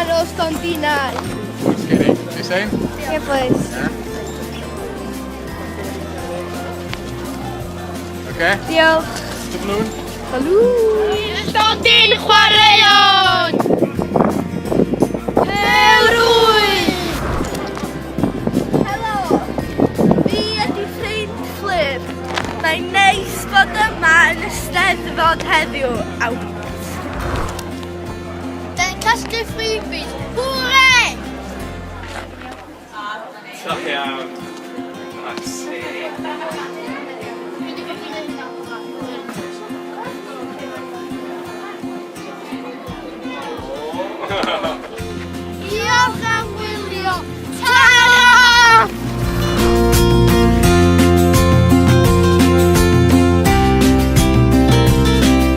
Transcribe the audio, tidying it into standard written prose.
allan o stondinau. Skinny. You saying? Yeah, please. Yeah. Okay. Diolch. The balloon. Balloon. Stondin chwaraeon! Ewrwy! Helo. Fi ydi ffrind Fflur. Mae'n neis bod yma yn y Steddfod heddiw. Out. Da'n casglu freebies. Hwre! Da iawn. Nice.